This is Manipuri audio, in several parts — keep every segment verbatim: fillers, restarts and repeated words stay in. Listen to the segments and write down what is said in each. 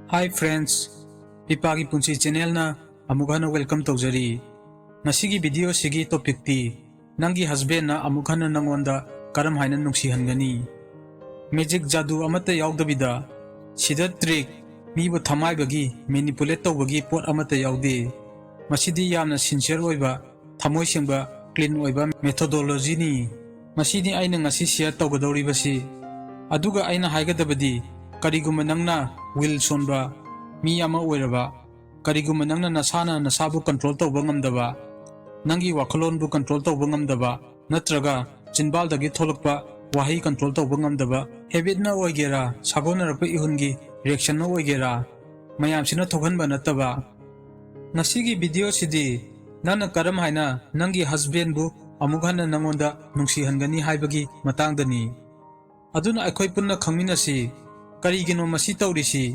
Hi friends, ꯄꯤꯄꯥꯒꯤ ꯄꯨꯟꯁꯤ ꯆꯦꯅꯦꯜꯅ ꯑꯃꯨꯛ ꯍꯟꯅ welcome ꯇꯧꯖꯔꯤ꯫ ꯉꯁꯤꯒꯤ ꯚꯤꯗꯤꯑꯣꯁꯤꯒꯤ ꯇꯣꯄꯤꯛꯇꯤ ꯅꯪꯒꯤ ꯍꯁꯕꯦꯟꯅ ꯑꯃꯨꯛ ꯍꯟꯅ ꯅꯪꯉꯣꯟꯗ ꯀꯔꯝ ꯍꯥꯏꯅ ꯅꯨꯡꯁꯤꯍꯟꯒꯅꯤ? ꯃꯦꯖꯤꯛ ꯖꯥꯗꯨ ꯑꯃꯠꯇ ꯌꯥꯎꯗꯕꯤꯗ, ꯁꯤꯗ ꯇ꯭ꯔꯤꯛ, ꯃꯤꯕꯨ ꯊꯃꯥꯏꯕꯒꯤ ꯃꯦꯅꯤꯄꯨꯂꯦꯠ ꯇꯧꯕꯒꯤ ꯄꯣꯠ ꯑꯃꯠꯇ ꯌꯥꯎꯗꯦ꯫ ꯃꯁꯤꯗꯤ ꯌꯥꯝꯅ ꯁꯤꯟꯁꯤꯌꯔ ꯑꯣꯏꯕ, ꯊꯃꯣꯏ ꯁꯦꯡꯕ, ꯀ꯭ꯂꯤꯟ ꯑꯣꯏꯕ ꯃꯦꯊꯣꯗꯣꯂꯣꯖꯤꯅꯤ꯫ ꯃꯁꯤꯅꯤ ꯑꯩꯅ ꯉꯁꯤ ꯁꯤꯌꯔ ꯇꯧꯒꯗꯧꯔꯤꯕꯁꯤ꯫ ꯑꯗꯨꯒ ꯑꯩꯅ ꯍꯥꯏꯒꯗꯕꯗꯤ, ꯀꯔꯤꯒꯨꯝꯕ ꯅꯪꯅ ꯋꯤꯜ ꯁꯣꯟꯕ ꯃꯤ ꯑꯃ ꯑꯣꯏꯔꯕ, ꯀꯔꯤꯒꯨꯝꯕ ꯅꯪꯅ ꯅꯁꯥꯅ ꯅꯁꯥꯕꯨ ꯀꯟꯇ꯭ꯔꯣꯜ ꯇꯧꯕ ꯉꯝꯗꯕ, ꯅꯪꯒꯤ ꯋꯥꯈꯜꯂꯣꯟꯕꯨ ꯀꯟꯇ꯭ꯔꯣꯜ ꯇꯧꯕ ꯉꯝꯗꯕ, ꯅꯠꯇ꯭ꯔꯒ ꯆꯤꯟꯕꯥꯜꯗꯒꯤ ꯊꯣꯛꯂꯛꯄ ꯋꯥꯍꯩ ꯀꯟꯇ꯭ꯔꯣꯜ ꯇꯧꯕ ꯉꯝꯗꯕ, ꯍꯦꯕꯤꯠꯅ ꯑꯣꯏꯒꯦꯔꯥ, ꯁꯥꯒꯣꯟꯅꯔꯛꯄ ꯏꯍꯨꯟꯒꯤ ꯔꯤꯌꯦꯛꯁꯟꯅ ꯑꯣꯏꯒꯦꯔꯥ, ꯃꯌꯥꯝꯁꯤꯅ ꯊꯣꯛꯍꯟꯕ ꯅꯠꯇꯕ꯫ ꯉꯁꯤꯒꯤ ꯚꯤꯗꯤꯑꯣꯁꯤꯗꯤ ꯅꯪꯅ ꯀꯔꯝ ꯍꯥꯏꯅ ꯅꯪꯒꯤ ꯍꯁꯕꯦꯟꯕꯨ ꯑꯃꯨꯛ ꯍꯟꯅ ꯅꯪꯉꯣꯟꯗ ꯅꯨꯡꯁꯤꯍꯟꯒꯅꯤ ꯍꯥꯏꯕꯒꯤ ꯃꯇꯥꯡꯗꯅꯤ꯫ ꯑꯗꯨꯅ ꯑꯩꯈꯣꯏ ꯄꯨꯟꯅ ꯈꯪꯃꯤꯟꯅꯁꯤ꯫ ꯀꯔꯤꯒꯤꯅꯣ ꯃꯁꯤ ꯇꯧꯔꯤꯁꯤ?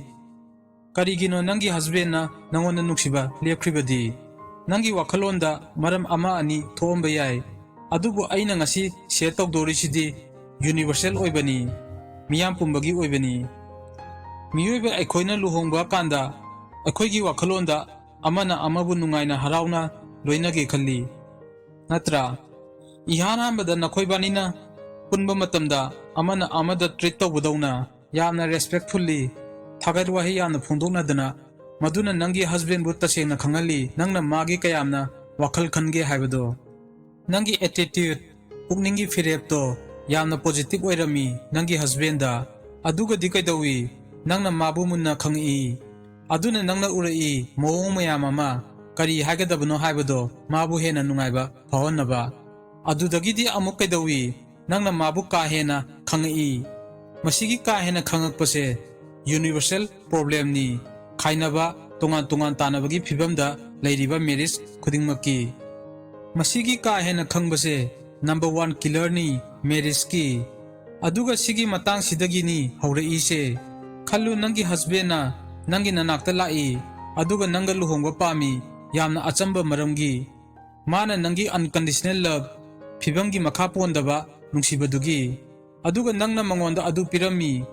ꯀꯔꯤꯒꯤꯅꯣ ꯅꯪꯒꯤ ꯍꯁꯕꯦꯟꯅ ꯅꯪꯉꯣꯟꯗ ꯅꯨꯡꯁꯤꯕ ꯂꯦꯞꯈ꯭ꯔꯤꯕꯗꯤ? ꯅꯪꯒꯤ ꯋꯥꯈꯜꯂꯣꯟꯗ ꯃꯔꯝ ꯑꯃ ꯑꯅꯤ ꯊꯣꯛꯑꯝꯕ ꯌꯥꯏ, ꯑꯗꯨꯕꯨ ꯑꯩꯅ ꯉꯁꯤ ꯁꯤꯌꯔ ꯇꯧꯗꯣꯔꯤꯁꯤꯗꯤ ꯌꯨꯅꯤꯚꯔꯁꯦꯜ ꯑꯣꯏꯕꯅꯤ, ꯃꯤꯌꯥꯝ ꯄꯨꯝꯕꯒꯤ ꯑꯣꯏꯕꯅꯤ꯫ ꯃꯤꯑꯣꯏꯕ ꯑꯩꯈꯣꯏꯅ ꯂꯨꯍꯣꯡꯕ ꯀꯥꯟꯗ ꯑꯩꯈꯣꯏꯒꯤ ꯋꯥꯈꯜꯂꯣꯟꯗ ꯑꯃꯅ ꯑꯃꯕꯨ ꯅꯨꯡꯉꯥꯏꯅ ꯍꯔꯥꯎꯅ ꯂꯣꯏꯅꯒꯦ ꯈꯜꯂꯤ, ꯅꯠꯇ꯭ꯔꯥ? ꯏꯍꯥꯟ ꯍꯥꯟꯕꯗ ꯅꯈꯣꯏꯕꯥꯅꯤꯅ ꯄꯨꯟꯕ ꯃꯇꯝꯗ ꯑꯃꯅ ꯑꯃꯗ ꯇ꯭ꯔꯤꯠ ꯇꯧꯕꯗꯧꯅ ꯌꯥꯝꯅ ꯔꯦꯁꯄꯦꯛꯐꯨꯜꯂꯤ, ꯊꯥꯒꯠ ꯋꯥꯍꯩ ꯌꯥꯝꯅ ꯐꯣꯡꯗꯣꯛꯅꯗꯅ, ꯃꯗꯨꯅ ꯅꯪꯒꯤ ꯍꯁꯕꯦꯟꯕꯨ ꯇꯁꯦꯡꯅ ꯈꯪꯍꯜꯂꯤ, ꯅꯪꯅ ꯃꯥꯒꯤ ꯀꯌꯥꯝꯅ ꯋꯥꯈꯜ ꯈꯟꯒꯦ ꯍꯥꯏꯕꯗꯣ꯫ ꯅꯪꯒꯤ ꯑꯦꯇꯤꯇ꯭ꯌꯨꯠ, ꯄꯨꯛꯅꯤꯡꯒꯤ ꯐꯤꯔꯦꯞꯇꯣ ꯌꯥꯝꯅ ꯄꯣꯖꯤꯇꯤꯚ ꯑꯣꯏꯔꯝꯃꯤ ꯅꯪꯒꯤ ꯍꯁꯕꯦꯟꯗ꯫ ꯑꯗꯨꯒꯗꯤ ꯀꯩꯗꯧꯏ? ꯅꯪꯅ ꯃꯥꯕꯨ ꯃꯨꯟꯅ ꯈꯪꯉꯛꯏ꯫ ꯑꯗꯨꯅ ꯅꯪꯅ ꯎꯔꯛꯏ ꯃꯑꯣꯡ ꯃꯌꯥꯝ ꯑꯃ, ꯀꯔꯤ ꯍꯥꯏꯒꯗꯕꯅꯣ ꯍꯥꯏꯕꯗꯣ ꯃꯥꯕꯨ ꯍꯦꯟꯅ ꯅꯨꯡꯉꯥꯏꯕ ꯐꯥꯎꯍꯟꯅꯕ꯫ ꯑꯗꯨꯗꯒꯤꯗꯤ ꯑꯃꯨꯛ ꯀꯩꯗꯧꯏ? ꯅꯪꯅ ꯃꯥꯕꯨ ꯀꯥ ꯍꯦꯟꯅ ꯈꯪꯉꯛꯏ꯫ ꯃꯁꯤꯒꯤ ꯀꯥ ꯍꯦꯟꯅ ꯈꯪꯉꯛꯄꯁꯦ ꯌꯨꯅꯤꯚꯔꯁꯦꯜ ꯄ꯭ꯔꯣꯕ꯭ꯂꯦꯝꯅꯤ꯫ ꯈꯥꯏꯅꯕ, ꯇꯣꯉꯥꯟ ꯇꯣꯉꯥꯟ ꯇꯥꯅꯕꯒꯤ ꯐꯤꯕꯝꯗ ꯂꯩꯔꯤꯕ ꯃꯦꯔꯤꯖ ꯈꯨꯗꯤꯡꯃꯛꯀꯤ꯫ ꯃꯁꯤꯒꯤ ꯀꯥ ꯍꯦꯟꯅ ꯈꯪꯕꯁꯦ ꯅꯝꯕꯔ ꯋꯥꯟ ꯀꯤꯂꯔꯅꯤ ꯃꯦꯔꯤꯖꯀꯤ꯫ ꯑꯗꯨꯒ ꯁꯤꯒꯤ ꯃꯇꯥꯡꯁꯤꯗꯒꯤꯅꯤ ꯍꯧꯔꯛꯏꯁꯦ꯫ ꯈꯜꯂꯨ, ꯅꯪꯒꯤ ꯍꯁꯕꯦꯟꯅ ꯅꯪꯒꯤ ꯅꯅꯥꯛꯇ ꯂꯥꯛꯏ, ꯑꯗꯨꯒ ꯅꯪꯒ ꯂꯨꯍꯣꯡꯕ ꯄꯥꯝꯃꯤ, ꯌꯥꯝꯅ ꯑꯆꯝꯕ ꯃꯔꯝꯒꯤ꯫ ꯃꯥꯅ ꯅꯪꯒꯤ ꯑꯟꯀꯟꯗꯤꯁꯅꯦꯜ ꯂꯚ, ꯐꯤꯕꯝꯒꯤ ꯃꯈꯥ ꯄꯣꯟꯗꯕ ꯅꯨꯡꯁꯤꯕꯗꯨꯒꯤ꯫ ꯑꯗꯨꯒ ꯅꯪꯅ ꯃꯉꯣꯟꯗ ꯑꯗꯨ ꯄꯤꯔꯝꯃꯤ꯫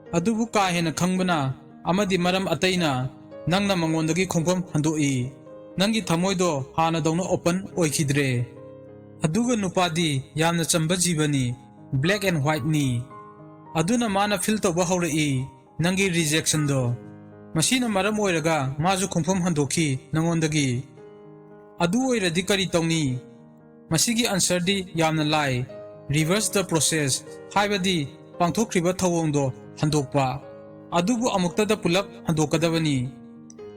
ꯑꯗꯨꯕꯨ ꯀꯥ ꯍꯦꯟꯅ ꯈꯪꯕꯅ ꯑꯃꯗꯤ ꯃꯔꯝ ꯑꯇꯩꯅ ꯅꯪꯅ ꯃꯉꯣꯟꯗꯒꯤ ꯈꯣꯡꯐꯝ ꯍꯟꯗꯣꯛꯏ꯫ ꯅꯪꯒꯤ ꯊꯃꯣꯏꯗꯣ ꯍꯥꯟꯅꯗꯧꯅ open ꯑꯣꯏꯈꯤꯗ꯭ꯔꯦ꯫ ꯑꯗꯨꯒ ꯅꯨꯄꯥꯗꯤ ꯌꯥꯝꯅ ꯆꯝꯕ ꯖꯤꯕꯅꯤ, black and whiteꯅꯤ꯫ ꯑꯗꯨꯅ ꯃꯥꯅ feel ꯇꯧꯕ ꯍꯧꯔꯛꯏ ꯅꯪꯒꯤ rejectionꯗꯣ꯫ ꯃꯁꯤꯅ ꯃꯔꯝ ꯑꯣꯏꯔꯒ ꯃꯥꯁꯨ ꯈꯣꯡꯐꯝ ꯍꯟꯗꯣꯛꯈꯤ ꯅꯉꯣꯟꯗꯒꯤ꯫ ꯑꯗꯨ ꯑꯣꯏꯔꯗꯤ ꯀꯔꯤ ꯇꯧꯅꯤ? ꯃꯁꯤꯒꯤ answerꯗꯤ ꯌꯥꯝꯅ ꯂꯥꯏ꯫ Reverse the process, ꯍꯥꯏꯕꯗꯤ ꯄꯥꯡꯊꯣꯛꯈ꯭ꯔꯤꯕ ꯊꯧꯑꯣꯡꯗꯣ ꯍꯟꯗꯣꯛꯄ꯫ ꯑꯗꯨꯕꯨ ꯑꯃꯨꯛꯇꯗ ꯄꯨꯂꯞ ꯍꯟꯗꯣꯛꯀꯗꯕꯅꯤ꯫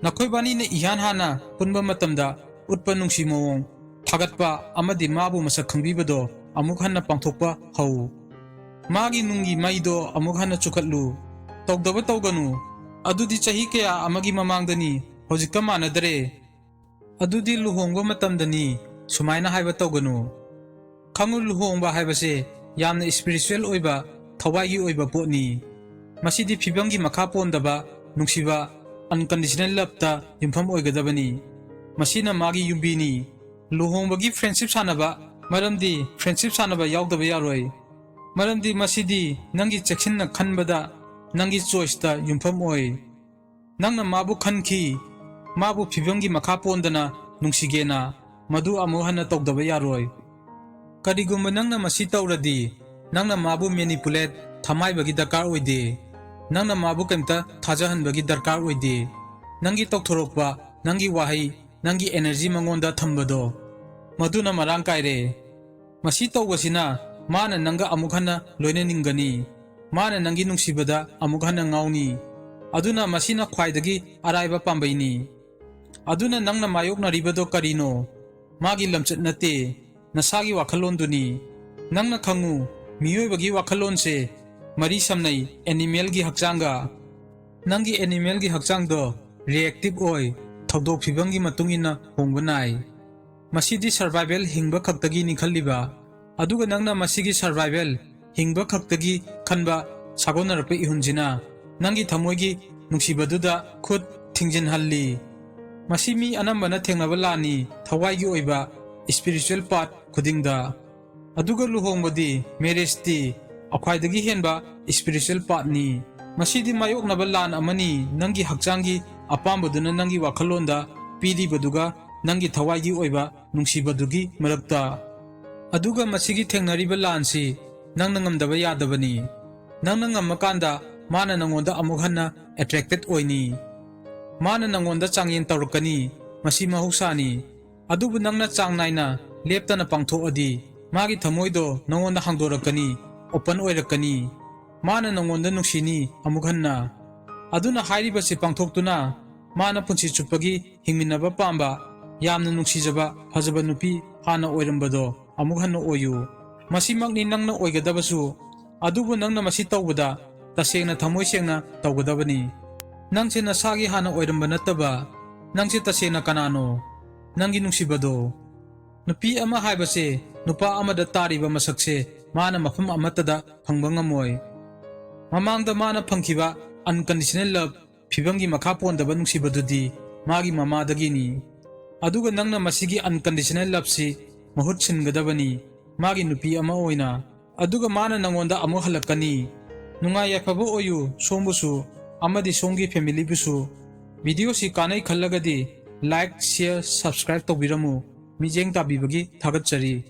ꯅꯈꯣꯏꯕꯥꯅꯤꯅ ꯏꯍꯥꯟ ꯍꯥꯟꯅ ꯄꯨꯟꯕ ꯃꯇꯝꯗ ꯎꯠꯄ ꯅꯨꯡꯁꯤ ꯃꯑꯣꯡ, ꯊꯥꯒꯠꯄ ꯑꯃꯗꯤ ꯃꯥꯕꯨ ꯃꯁꯛ ꯈꯪꯕꯤꯕꯗꯣ ꯑꯃꯨꯛ ꯍꯟꯅ ꯄꯥꯡꯊꯣꯛꯄ ꯍꯧ꯫ ꯃꯥꯒꯤ ꯅꯨꯡꯒꯤ ꯃꯩꯗꯣ ꯑꯃꯨꯛ ꯍꯟꯅ ꯆꯨꯈꯠꯂꯨ꯫ ꯇꯧꯗꯕ ꯇꯧꯒꯅꯨ꯫ ꯑꯗꯨꯗꯤ ꯆꯍꯤ ꯀꯌꯥ ꯑꯃꯒꯤ ꯃꯃꯥꯡꯗꯅꯤ, ꯍꯧꯖꯤꯛꯀ ꯃꯥꯟꯅꯗꯔꯦ꯫ ꯑꯗꯨꯗꯤ ꯂꯨꯍꯣꯡꯕ ꯃꯇꯝꯗꯅꯤ, ꯁꯨꯃꯥꯏꯅ ꯍꯥꯏꯕ ꯇꯧꯒꯅꯨ꯫ ꯈꯪꯉꯨ, ꯂꯨꯍꯣꯡꯕ ꯍꯥꯏꯕꯁꯦ ꯌꯥꯝꯅ spiritual ꯑꯣꯏꯕ, ꯊꯋꯥꯏꯒꯤ ꯑꯣꯏꯕ ꯄꯣꯠꯅꯤ꯫ ꯃꯁꯤꯗꯤ ꯐꯤꯕꯝꯒꯤ ꯃꯈꯥ ꯄꯣꯟꯗꯕ ꯅꯨꯡꯁꯤꯕ, unconditional loveꯇ ꯌꯨꯝꯐꯝ ꯑꯣꯏꯒꯗꯕꯅꯤ꯫ ꯃꯁꯤꯅ ꯃꯥꯒꯤ ꯌꯨꯝꯕꯤꯅꯤ꯫ ꯂꯨꯍꯣꯡꯕꯒꯤ friendship ꯁꯥꯟꯅꯕ, ꯃꯔꯝꯗꯤ friendship ꯁꯥꯟꯅꯕ ꯌꯥꯎꯗꯕ ꯌꯥꯔꯣꯏ꯫ ꯃꯔꯝꯗꯤ ꯃꯁꯤꯗꯤ ꯅꯪꯒꯤ ꯆꯦꯛꯁꯤꯟꯅ ꯈꯟꯕꯗ, ꯅꯪꯒꯤ choiceꯇ ꯌꯨꯝꯐꯝ ꯑꯣꯏ꯫ ꯅꯪꯅ ꯃꯥꯕꯨ ꯈꯟꯈꯤ, ꯃꯥꯕꯨ ꯐꯤꯕꯝꯒꯤ ꯃꯈꯥ ꯄꯣꯟꯗꯅ ꯅꯨꯡꯁꯤꯒꯦꯅ, ꯃꯗꯨ ꯑꯃꯨꯛ ꯍꯟꯅ ꯇꯧꯗꯕ ꯌꯥꯔꯣꯏ꯫ ꯀꯔꯤꯒꯨꯝꯕ ꯅꯪꯅ ꯃꯁꯤ ꯇꯧꯔꯗꯤ, ꯅꯪꯅ ꯃꯥꯕꯨ manipulate ꯊꯃꯥꯏꯕꯒꯤ ꯗꯔꯀꯥꯔ ꯑꯣꯏꯗꯦ꯫ ꯅꯪꯅ ꯃꯥꯕꯨ ꯀꯩꯝꯇ ꯊꯥꯖꯍꯟꯕꯒꯤ ꯗꯔꯀꯥꯔ ꯑꯣꯏꯗꯦ꯫ ꯅꯪꯒꯤ ꯇꯧꯊꯣꯔꯛꯄ, ꯅꯪꯒꯤ ꯋꯥꯍꯩ, ꯅꯪꯒꯤ energy ꯃꯉꯣꯟꯗ ꯊꯝꯕꯗꯣ, ꯃꯗꯨꯅ ꯃꯔꯥꯡ ꯀꯥꯏꯔꯦ꯫ ꯃꯁꯤ ꯇꯧꯕꯁꯤꯅ ꯃꯥꯅ ꯅꯪꯒ ꯑꯃꯨꯛ ꯍꯟꯅ ꯂꯣꯏꯅꯅꯤꯡꯒꯅꯤ꯫ ꯃꯥꯅ ꯅꯪꯒꯤ ꯅꯨꯡꯁꯤꯕꯗ ꯑꯃꯨꯛ ꯍꯟꯅ ꯉꯥꯎꯅꯤ꯫ ꯑꯗꯨꯅ ꯃꯁꯤꯅ ꯈ꯭ꯋꯥꯏꯗꯒꯤ ꯑꯔꯥꯏꯕ ꯄꯥꯝꯕꯩꯅꯤ꯫ ꯑꯗꯨꯅ ꯅꯪꯅ ꯃꯥꯌꯣꯛꯅꯔꯤꯕꯗꯣ ꯀꯔꯤꯅꯣ? ꯃꯥꯒꯤ ꯂꯝꯆꯠ ꯅꯠꯇꯦ, ꯅꯁꯥꯒꯤ ꯋꯥꯈꯜꯂꯣꯟꯗꯨꯅꯤ꯫ ꯅꯪꯅ ꯈꯪꯉꯨ, ꯃꯤꯑꯣꯏꯕꯒꯤ ꯋꯥꯈꯜꯂꯣꯟꯁꯦ ꯃꯔꯤ ꯁꯝꯅꯩ animalꯒꯤ ꯍꯛꯆꯥꯡꯒ꯫ ꯅꯪꯒꯤ animalꯒꯤ ꯍꯛꯆꯥꯡꯗꯣ reactive ꯑꯣꯏ, ꯊꯧꯗꯣꯛ ꯐꯤꯕꯝꯒꯤ ꯃꯇꯨꯡ ꯏꯟꯅ ꯍꯣꯡꯕ ꯅꯥꯏ꯫ ꯃꯁꯤꯗꯤ survival, ꯍꯤꯡꯕ ꯈꯛꯇꯒꯤꯅꯤ ꯈꯜꯂꯤꯕ꯫ ꯑꯗꯨꯒ ꯅꯪꯅ ꯃꯁꯤꯒꯤ survival, ꯍꯤꯡꯕ ꯈꯛꯇꯒꯤ ꯈꯟꯕ ꯁꯥꯒꯣꯟꯅꯔꯛꯄ ꯏꯍꯨꯟꯁꯤꯅ ꯅꯪꯒꯤ ꯊꯃꯣꯏꯒꯤ ꯅꯨꯡꯁꯤꯕꯗꯨꯗ ꯈꯨꯠ ꯊꯤꯡꯖꯤꯟꯍꯜꯂꯤ꯫ ꯃꯁꯤ ꯃꯤ ꯑꯅꯝꯕꯅ ꯊꯦꯡꯅꯕ ꯂꯥꯟꯅꯤ, ꯊꯋꯥꯏꯒꯤ ꯑꯣꯏꯕ spiritual part ꯈꯨꯗꯤꯡꯗ꯫ ꯑꯗꯨꯒ ꯂꯨꯍꯣꯡꯕꯗꯤ, marriageꯇꯤ, ꯈ꯭ꯋꯥꯏꯗꯒꯤ ꯍꯦꯟꯕ spiritual partꯅꯤ꯫ ꯃꯁꯤꯗꯤ ꯃꯥꯌꯣꯛꯅꯕ ꯂꯥꯟ ꯑꯃꯅꯤ, ꯅꯪꯒꯤ ꯍꯛꯆꯥꯡꯒꯤ ꯑꯄꯥꯝꯕꯗꯨꯅ ꯅꯪꯒꯤ ꯋꯥꯈꯜꯂꯣꯟꯗ ꯄꯤꯔꯤꯕꯗꯨꯒ ꯅꯪꯒꯤ ꯊꯋꯥꯏꯒꯤ ꯑꯣꯏꯕ ꯅꯨꯡꯁꯤꯕꯗꯨꯒꯤ ꯃꯔꯛꯇ꯫ ꯑꯗꯨꯒ ꯃꯁꯤꯒꯤ ꯊꯦꯡꯅꯔꯤꯕ ꯂꯥꯟꯁꯤ ꯅꯪꯅ ꯉꯝꯗꯕ ꯌꯥꯗꯕꯅꯤ꯫ ꯅꯪꯅ ꯉꯝꯃꯀꯥꯟꯗ ꯃꯥꯅ ꯅꯪꯉꯣꯟꯗ ꯑꯃꯨꯛ ꯍꯟꯅ attracted ꯑꯣꯏꯅꯤ꯫ ꯃꯥꯅ ꯅꯪꯉꯣꯟꯗ ꯆꯥꯡꯌꯦꯡ ꯇꯧꯔꯛꯀꯅꯤ, ꯃꯁꯤ ꯃꯍꯧꯁꯥꯅꯤ꯫ ꯑꯗꯨꯕꯨ ꯅꯪꯅ ꯆꯥꯡ ꯅꯥꯏꯅ ꯂꯦꯞꯇꯅ ꯄꯥꯡꯊꯣꯛꯑꯗꯤ, ꯃꯥꯒꯤ ꯊꯃꯣꯏꯗꯣ ꯅꯪꯉꯣꯟꯗ ꯍꯥꯡꯗꯣꯔꯛꯀꯅꯤ, open ꯑꯣꯏꯔꯛꯀꯅꯤ꯫ ꯃꯥꯅ ꯅꯪꯉꯣꯟꯗ ꯅꯨꯡꯁꯤꯅꯤ ꯑꯃꯨꯛ ꯍꯟꯅ꯫ ꯑꯗꯨꯅ ꯍꯥꯏꯔꯤꯕꯁꯤ ꯄꯥꯡꯊꯣꯛꯇꯨꯅ, ꯃꯥꯅ ꯄꯨꯟꯁꯤ ꯆꯨꯞꯄꯒꯤ ꯍꯤꯡꯃꯤꯟꯅꯕ ꯄꯥꯝꯕ, ꯌꯥꯝꯅ ꯅꯨꯡꯁꯤꯖꯕ ꯐꯖꯕ ꯅꯨꯄꯤ ꯍꯥꯟꯅ ꯑꯣꯏꯔꯝꯕꯗꯣ ꯑꯃꯨꯛ ꯍꯟꯅ ꯑꯣꯏꯌꯨ꯫ ꯃꯁꯤꯃꯛꯅꯤ ꯅꯪꯅ ꯑꯣꯏꯒꯗꯕꯁꯨ꯫ ꯑꯗꯨꯕꯨ ꯅꯪꯅ ꯃꯁꯤ ꯇꯧꯕꯗ ꯇꯁꯦꯡꯅ ꯊꯃꯣꯏ ꯁꯦꯡꯅ ꯇꯧꯒꯗꯕꯅꯤ꯫ ꯅꯪꯁꯦ ꯅꯁꯥꯒꯤ ꯍꯥꯟꯅ ꯑꯣꯏꯔꯝꯕ ꯅꯠꯇꯕ, ꯅꯪꯁꯦ ꯇꯁꯦꯡꯅ ꯀꯅꯥꯅꯣ? ꯅꯪꯒꯤ ꯅꯨꯡꯁꯤꯕꯗꯣ꯫ ꯅꯨꯄꯤ ꯑꯃ ꯍꯥꯏꯕꯁꯦ ꯅꯨꯄꯥ ꯑꯃꯗ ꯇꯥꯔꯤꯕ ꯃꯁꯛꯁꯦ ꯃꯥꯅ ꯃꯐꯝ ꯑꯃꯠꯇꯗ ꯐꯪꯕ ꯉꯝꯃꯣꯏ꯫ ꯃꯃꯥꯡꯗ ꯃꯥꯅ ꯐꯪꯈꯤꯕ unconditional love, ꯐꯤꯕꯝꯒꯤ ꯃꯈꯥ ꯄꯣꯟꯗꯕ ꯅꯨꯡꯁꯤꯕꯗꯨꯗꯤ ꯃꯥꯒꯤ ꯃꯃꯥꯗꯒꯤꯅꯤ꯫ ꯑꯗꯨꯒ ꯅꯪꯅ ꯃꯁꯤꯒꯤ unconditional loveꯁꯤ ꯃꯍꯨꯠ ꯁꯤꯟꯒꯗꯕꯅꯤ ꯃꯥꯒꯤ ꯅꯨꯄꯤ ꯑꯃ ꯑꯣꯏꯅ꯫ ꯑꯗꯨꯒ ꯃꯥꯅ ꯅꯪꯉꯣꯟꯗ ꯑꯃꯨꯛ ꯍꯜꯂꯛꯀꯅꯤ꯫ ꯅꯨꯡꯉꯥꯏ ꯌꯥꯏꯐꯕ ꯑꯣꯏꯌꯨ, ꯁꯣꯝꯕꯨꯁꯨ ꯑꯃꯗꯤ ꯁꯣꯝꯒꯤ familyꯕꯨꯁꯨ꯫ Videoꯁꯤ ꯀꯥꯟꯅꯩ ꯈꯜꯂꯒꯗꯤ like, share, subscribe ꯇꯧꯕꯤꯔꯝꯃꯨ꯫ ꯃꯤꯠꯌꯦꯡ ꯇꯥꯕꯤꯕꯒꯤ ꯊꯥꯒꯠꯆꯔꯤ꯫